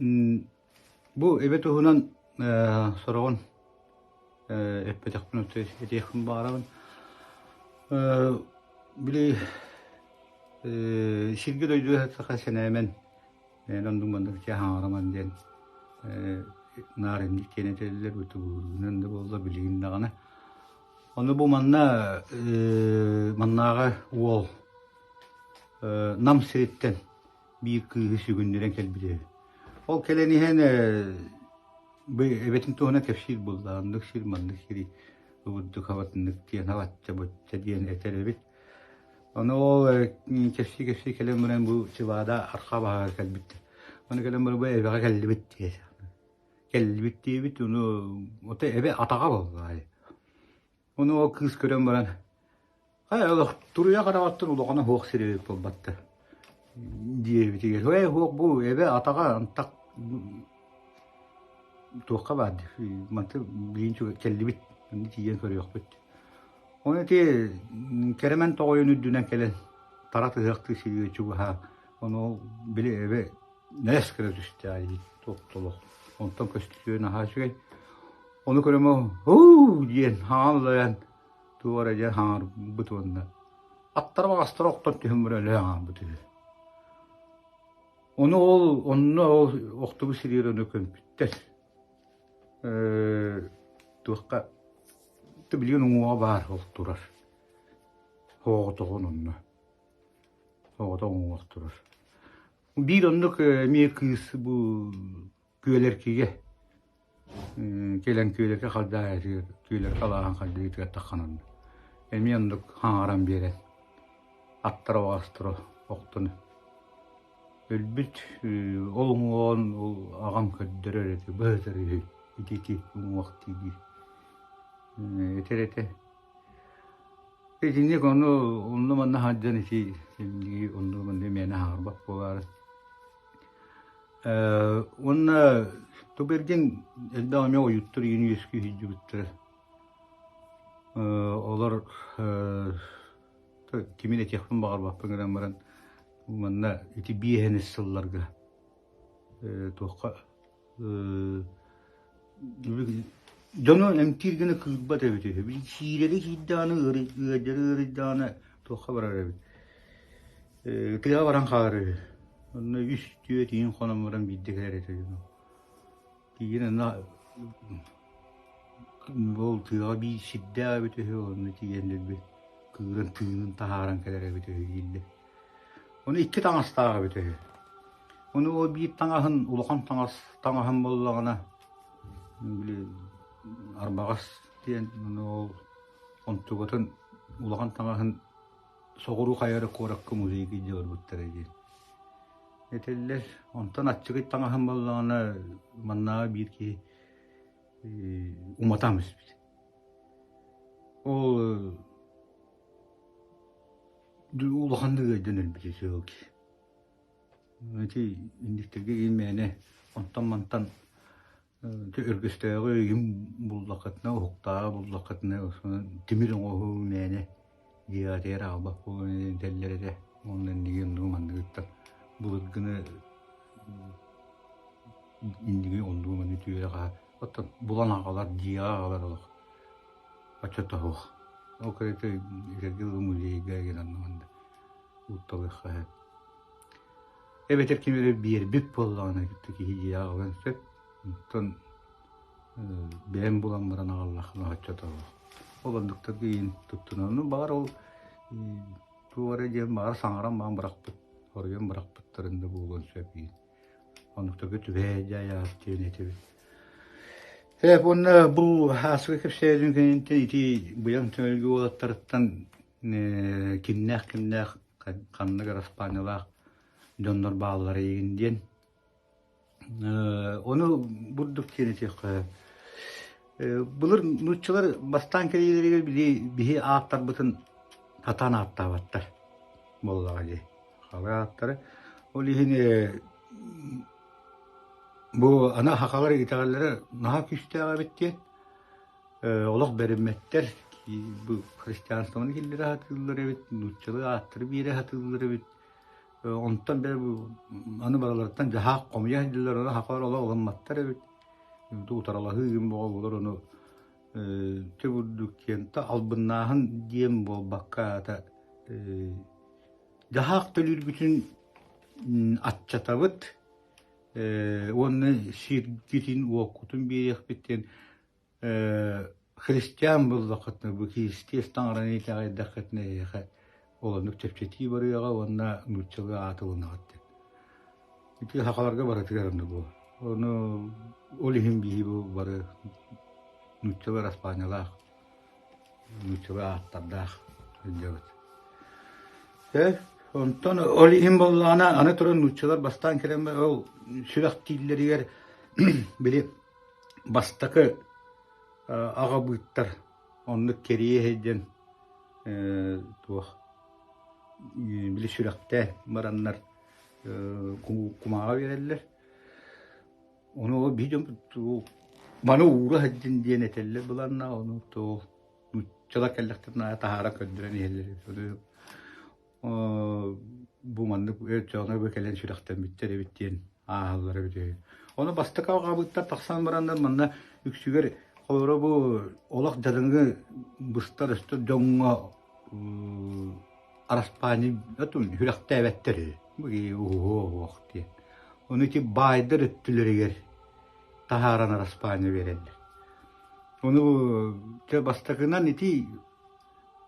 Бу эбэ туһунан сороҕун эппэтэхпин этиэхпин баҕарабын. Били сиргэ дойдуга саха сэнээмэн оннук маннык хаҥараман диэн наар инник диэн этэллэр бутугунан да буолла билигин даҕаны. Ону бу манна маннааҕы уол Нам сириттэн биир кыыһы сүгүннэрэн кэлбит үһү. Ол кэлэн иһэн бу эбэтин туһунан кэпсиир буолла. Оннук сир, маннык сири ыбырдык хабатыннык диэн хабачча бучча диэн этэр эбит. Ону ол кэпсии-кэпсии кэлэн баран бу Чыбаада арха баһыгар кэлбиттэр. Ону кэлэн баран бу эбэҕэ кэллибит диэ. Кэллибит диэбит, ону ото эбэ атаҕа буолла. Ону ол кыыс көрөн баран Хайа олох туруйа хараҕыттан улахана суох сир эбит буолбатта диэбитигэр ээ суох бу эбэ атаҕа антах туохха баар дии манты билигин кэллибит манна тиийэн көрүөхпүт Ону ити кэрэмэн тоҕойун үрдүнэн кэлэн тара тыһыахтыы сиргэ чугаһаан ону били эбэ нэлэс гына түстэ туох толох онтон көстүтүө наһаа үчүгэй ону көрөмө һуу диэн хааллайан туох эрэ диэн хаҥарбыт уонна аттара баҕастара охтон түһэн баран өлө хаҥарбыт үһү. Ону ол онно ол охтубут сиригэр ону көмпүттэр. Туохха билигин уҥуоҕа баар ол турар. Оҕотоҕун онно. Оҕото уҥуох турар. Биир оннук эмиэ кыыс бу Күөлэркигэ кэлэн Күөлэркэ халдьаайытыгар Күөлэркэ алааһын халдьаайытыгар таххан эмиэ оннук хаҥаран биэрэн аттара оҕастара охтон өлбүт ол уҥуоҕун ол аҕам көрдөрөр этэ быһытар үһү ити ити уҥуох дии дии этэр этэ итинник ону онно манна сылдьан ити онно манна мээнэ аһарбат буолаары Уонна Туберген элбэх эмиэ ойууттар ийин үөскүү сылдьыбыттара. Олор кимин этиэхпин баҕарбаппын гынан баран манна ити биэһэнис сылларга туохха дьону эмтиир гына кыырбат эбит үһү. Сиирэри киирдэҕинэ ыалдьары ыарыйдаҕына туохха барар эбит. Тыаҕа баран хаалар үһү. Онно үс түөрт иин хонон баран биирдэ кэлэр этэ дьоно. Тиийэн онно ол тыаҕа биир сирдээх эбит үһү, онно тиийэн дэлби кыыран тыынын таһааран кэлэр эбит үһү дииллэр. Ону икки таҥастаах эбит үһү. Ону ол биир таҥаһын, улахан таҥас таҥаһын буоллаҕына, били арбаҕас диэн ону ол онтугатын улахан таҥаһын соҕуруу хайа эрэ куоракка музейга илдьэ барбыттара дии. Этэллэр, онтон аччыгый таҥаһым буоллаҕына маннааҕы биир киһи уматан испит. Ол улаханнык ыалдьан өлбүт үһү ол киһи. Ити инниктэргэ иин мээнэ онтон-мантан Өргөстөөҕү ыйым буллаххытына, уһуктааҕы буллаххытына, тимир оҥоһуу мээнэ дьиэҕитигэр аҕалбат буолан этэллэр этэ. Уонна инники оннугу манныгыттан былыргыны инники оннугу маннык түөрэ хаһа оттон булан аҕалар, дьиэҕэ аҕалар олох оччото суох. Ол кэриэтэ этэргэ дылы музейга игин онно манна уурталыахха сөп. Эбэтэр ким эрэ биэрбит буоллаҕына киһи дьиэҕэ аҕалыан сөп. Оттон бэйэм булан баран аҕаллаххына оччото ол оннуктарга иин туттунан. Ну баҕар ол туох эрэ диэн баҕар саҥаран баран бырахпыт, хоруйан бырахпыттарын да буолуон сөп иин. Оннуктарга түбэһэ дьайаат диэн этэбит. Ээ уонна бу ааспыт кэпсээнин кэнниттэн ити быйаҥ түмэлгэ уолаттарыттан кимнээх-кимнээх ханнык араспаанньалаах дьоннор бааллара игин диэн. Ону бурдук диэн этиэххэ былыр нууччалар бастаан кэлиилэригэр били биһи ааттарбытын сатаан ааттаабаттар буоллаҕа дии. Халай ааттары. Ол иһин бу аны сахалар итэҕэллэрэ наһаа күүстээх эбит диэн Олох бэриммэттэр, бу христианствоны киллэрэ сатыыллар эбит, нууччалыы ааттары биэрэ сатыыллар эбит. Онтон бэл аны барыларыттан дьаһаах хомуйа сылдьаллар, ону сахалар олох ылымматтар эбит. Утаралаһыы игин бөҕө буолар, ону ити курдук диэн албыннааһын диэн буолбакка аата дьаһаах төлүүргүтүн аччатабыт уонна сиргитин-уоккутун биэриэхпит диэн христиан буоллаххытына бу Христос таҥараны итэҕэйдэххитинэ эһиэхэ ол оннук чэпчэтии барыаҕа уонна нууччалыы аат ылынаҕыт диэн. Ити сахаларга барытыгар оннук буолар. Ону ол иһин биһи бу бары нууччалар аспаанньалаах, нууччалыы ааттардаах сылдьабыт. Э, онтон ол иһин буоллаҕына аны туран нууччалар бастаан кэлэн ол сүрэхтииллэригэр били бастакы аҕабыыттар оннук кэриэһэ диэн туох били сүрэхтээн бараннар кумааҕы биэрэллэр. Ону ол биир дьон маны уура сылдьын диэн этэллэр быланна ону туох нууччалар кэллэхтэринэ таһаара көрдөрөн иһэллэр. Бу маннык дьоно бу кэлэн сүрэхтэммиттэр эбит диэн ааһаллар эбит үһү. Ону бастакы аҕабыттар тахсан бараннар манна үксүгэр холоро бу олох дьадаҥы быстар өстөр дьоҥҥо араспаанньа сүрэхтээбэттэр үһү. Бу уһуох диэн. Ону ити баайдар өттүлэригэр таһааран араспаанньа биэрэллэр. Ону дьэ бастакынан ити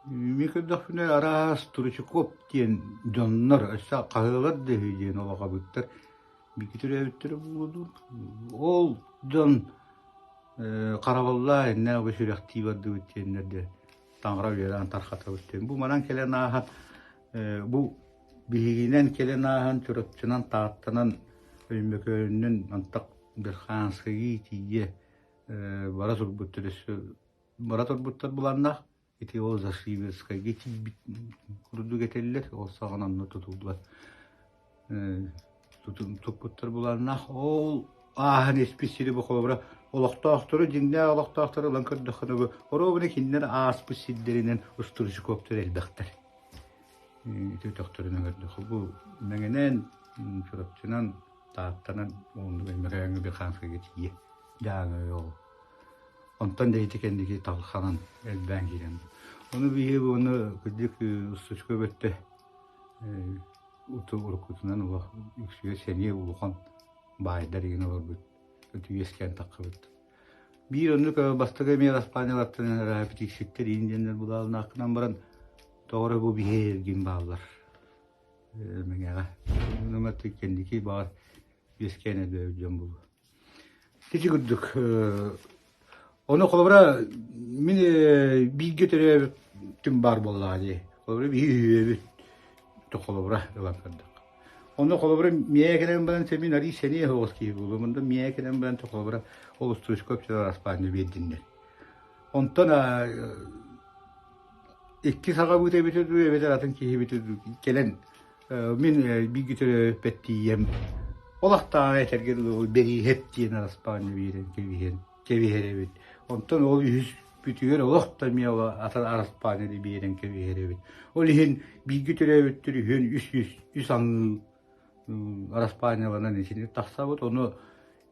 Мин көрдөхпүнэ араас Туручуков диэн дьоннор өссө хаһыалар да үһү диэн олоҕобуттар бииргэ төрөөбүттэрэ буолуо дуу. Ол дьон харабыллаа иннэ бу сүрэхтии бардыбыт диэннэр дэ таҥара үөрэҕин тархатабыт диэн. Бу манан кэлэн ааһан бу биһигинэн кэлэн ааһан Чурапчынан, Тааттанан, Өймөкөөнүнэн антах Верхоянскайга тиийэ бара турбуттар өссө бара турбуттар буланнах ити ол Зашиверскайга тиийбит курдук этэллэр ол саҕана онно тутуллар туппуттар буланнах ол ааһан испит сири бу холобура олохтоохтору дьиҥнээх олохтоохтору ылан көрдөххүнэ бу оруобуна кинилэр ааспыт сирдэринэн устуручукуоптар элбэхтэр ити өтөхтөрүнэн көрдөххө бу Мэҥэнэн Чурапчынан Тааттанан оннук Өймөкөөҥҥө Беханскайга тиийэ Дьааҥы ол Онтон да ити кэнники талханан элбээн киирэн. Ону биһиги ону кырдьык устучка бөттө уруккутунан олох үксүгэр сэниэ улахан баайдар игин олорбут үөскээн таххыбыт. Биир оннук бастакы эмиэ Аспаанньалартан рапетикситтэр иин диэннэр булаалнааххынан баран тоҕо эрэ бу биһи эргин бааллар Мэҥэҕэ. Кэнники баҕар үөскээн элбээбит дьон буолуо. Ити курдук ону холобура мин бииргэ төрөөбүтүм баар буоллаҕа дии. Холобура биһиги үһүөбүт холобура ылан көрдөх. Ону холобура миэхэ кэлэн баран мин арыый сэниэ соҕус киһи буолуом. Онтон миэхэ кэлэн баран холобура ол устуочка общалар аспаанньа биэрдиннэр. Онтон икки саҕабыт эбитэ дуу эбэтэр атын киһи эбитэ дуу кэлэн Мин бииргэ төрөөбүппэт тиийэм олохтооҕу этэргэ дылы Бэрииһэп диэн араспаанньа биэрэн кэбиһэн кэбиһэр эбит. Онтон ол үһүс бүтүгэр олох да эмиэ ол атын араспаанньаны биэрэн кэбиһэр эбит. Ол иһин бииргэ төрөөбүттэр үһүөн үс үс үс аҥыы араспаанньаланан итинник тахсабыт. Ону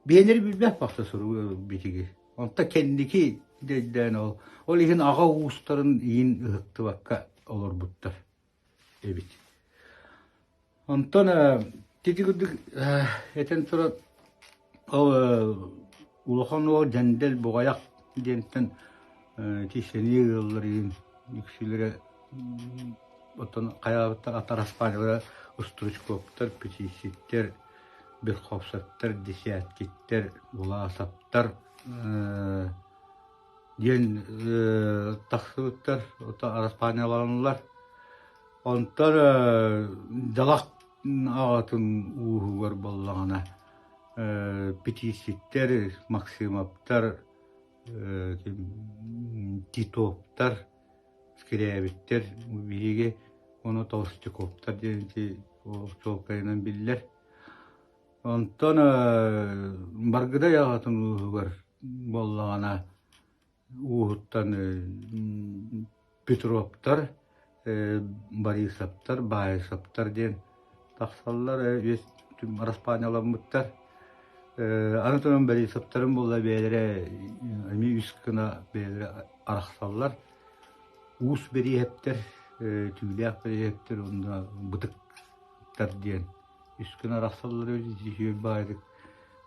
биэнэр билбэт бахса суругу битиги. Онто кэнники дэйдээн ол ол иһин аҕа уустарын иин ыһыктыбакка олорбуттар. эбит. Онтон ити курдук этэн туран ол улахан уол Дьэндэл Буҕайах диэнтэн ити сэниэ ыаллар иһин үксүлэрэ оттон хайаабыттар атараспаанньалара Устуручкоптар, Петиситтэр, Верховцевтар, Десяткиттэр, Власовтар диэн тахсыбыттар, араспаанньаланылар. Онтон дьалах аҕатын ууһугар буоллаҕына Петиситтэр, Максимовтар, Титовтар, Скрябиттэр, биһиги ону Толстяковтар диэн ити чуолкайынан биллэр. Онтон Баргыдай аҕатын ууһугар буоллаҕына ууһуттан Петровтар, Борисовтар, Баайсаптар диэн тахсаллар, үс араспаанньаламмыттар. Аны туран Борисовтарын буолла бэйэлэрэ эмиэ үс гына бэйэлэрэ арахсаллар. Уус Бэриэһэптэр, Түүлээх Бэриэһэптэр уонна Бытыктар диэн үс гына арахсаллар эбит. Үчүгэй баайдык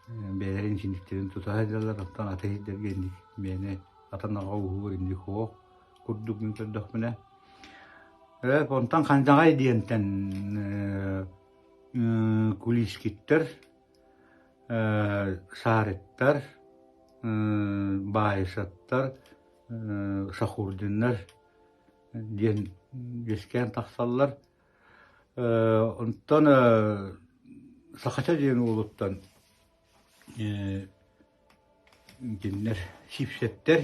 бэйэлэрин итинниктэрин тута сылдьаллар. Оттон атын сирдэргэ инник мээнэ атын аҕа ууһугар инник суох курдук мин көрдөхпүнэ. Онтон Хандаҕай диэнтэн Куличкиттэр, Саарыттар, Баайысаттар, Шахурдиннар диэн үөскээн тахсаллар. Онтон Сахача диэн уолуттан Кинилэр Сипсэптэр,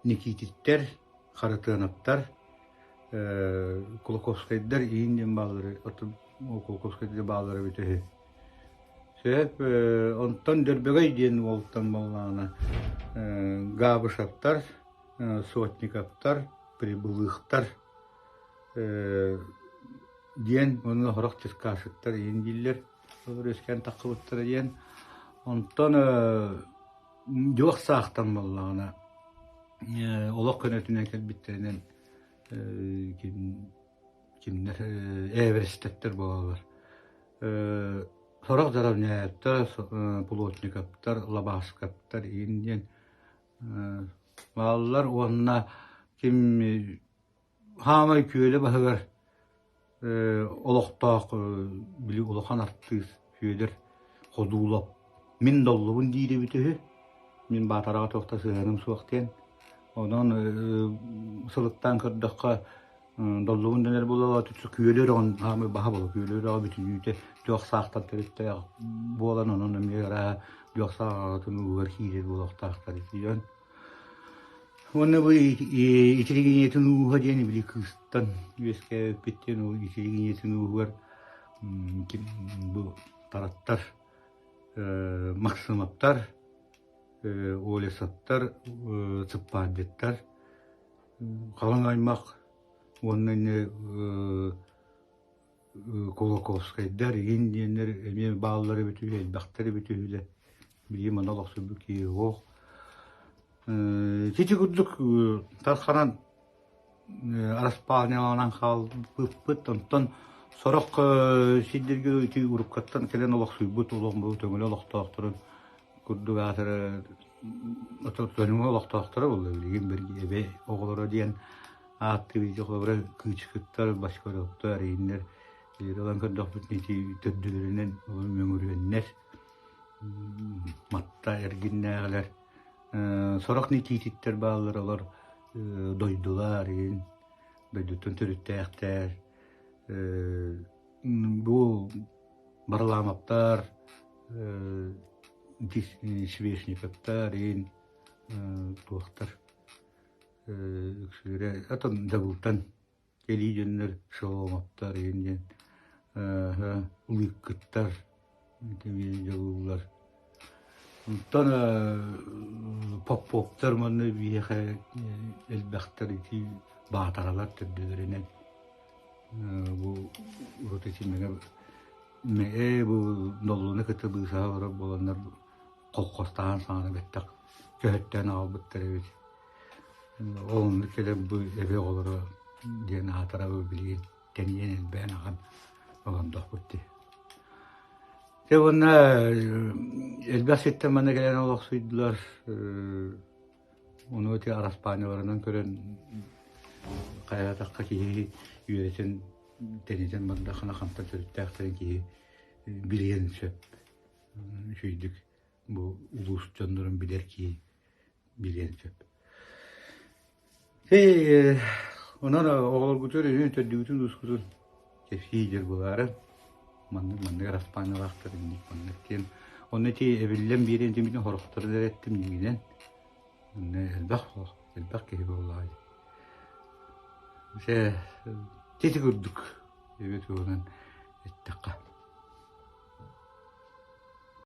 Никититтэр, Харытыанаптар, Кулаковскайдар иин диэн бааллары, оттон Кулаковскайдар бааллара эбитэ үһү. Сөп, онтон Дөрбөгөй диэн уолтан буоллаҕына Габышевтар, Сотниковтар, Прибылыхтар диэн уонна сорох Черкашиттар иин дииллэр. Үөскээн тахсыбыттара диэн. Онтон дьуох саахтан буоллаҕына олох көнөтүнэн кэлбиттэринэн кимнэр эверстэттэр буолаллар. Сорох Заровняевтар, Плотниковтар, Лобашковтар иин диэн бааллар уонна ким Хаамай күөлэ баһыгар олохтоох били улахан артыыс Федор Ходулов мин доллубун диир эбит үһү. Мин Баатараҕа туох да сыһыаным суох диэн. Онон сылыктаан көрдөххө доллубун дэнэр буолла күөлү үрэҕин хаамай баһа буола күөлү үрэҕэ бүтүннүүтэ дьуох саахтан төрүттээх буолан онон эмиэ арааһа дьуох саах аҕатын уугар киирэр буолуохтаахтар итиэн Уонна бу итирик ийэтин ууһа диэн били кыыстан үөскээбиппит диэн ол итирик ийэтин ууһугар бу тараттар, Максимовтар, Олесовтар, Цыппаардиттар, халыҥ аймах уонна Кулаковскайдар игин диэннэр эмиэ бааллар эбит үһү, элбэхтэр эбит үһүлэр. Билигин манна олохсуйбут киһи суох. Ити курдук тарханан араспаанньаланан хаалбыппыт. Онтон сорох сирдэргэ ити уруккаттан кэлэн олохсуйбут олох төҥүлэ олохтоохторун курдук аатыра төҥүлэ олохтоохторо буолла билигин эбэ оҕолоро диэн ааттыы холобура кыычыкыттар, башкороптар, ииннэр ылан көрдөхпүт ити төрдүлэринэн мөҥүрүөннэр матта эргиннээҕилэр сорох никититтэр бааллар олор дойдулар иин дойдуттан төрүттээхтэр бу Барламовтар Свешниковтар иин туохтар үксүрэ атын дабылтан кэлии дьоннор шоломоптор иһин диэн улыыккыттар дьабыыллар онтон попповтар манна биһиэхэ элбэхтэр ити баатаралар төрдүлэринэн бу урут ити мэҥэ бу доллуну кытта быысаһа олорор буоланнар колхозтаһан саҥаны бэттэх көһөттөөн аҕалбыттар эбит. Ол оннук кэлэн бу эбэ оҕолоро диэн аатырабы билигин тэнийэн элбээн ахан олордохпут дии. Дьэ уонна элбэх сиртэн манна кэлэн олохсуйдулар. Ону ити араспаанньаларынан көрөн хайаатахха киһи үөрэтэн тэнитэн бардаххына хантан төрүттээхтэрин киһи билиэн сөп. Үчүгэйдик бу улуус дьоннорун билэр киһи билиэн сөп. Ээ, онон оҕолоргутугар өрүү төрдүгүтүн уускутун кэпсии дьэр буолаары маннык маннык араспаанньалаахтар инник маннык диэн онно ити эбиллэн биэрэн тимитин хорохторун эрэ эттим дьиҥинэн онно элбэх элбэх киһи буоллаҕа дии. Дьэ, ити курдук эбит туһунан эттэххэ.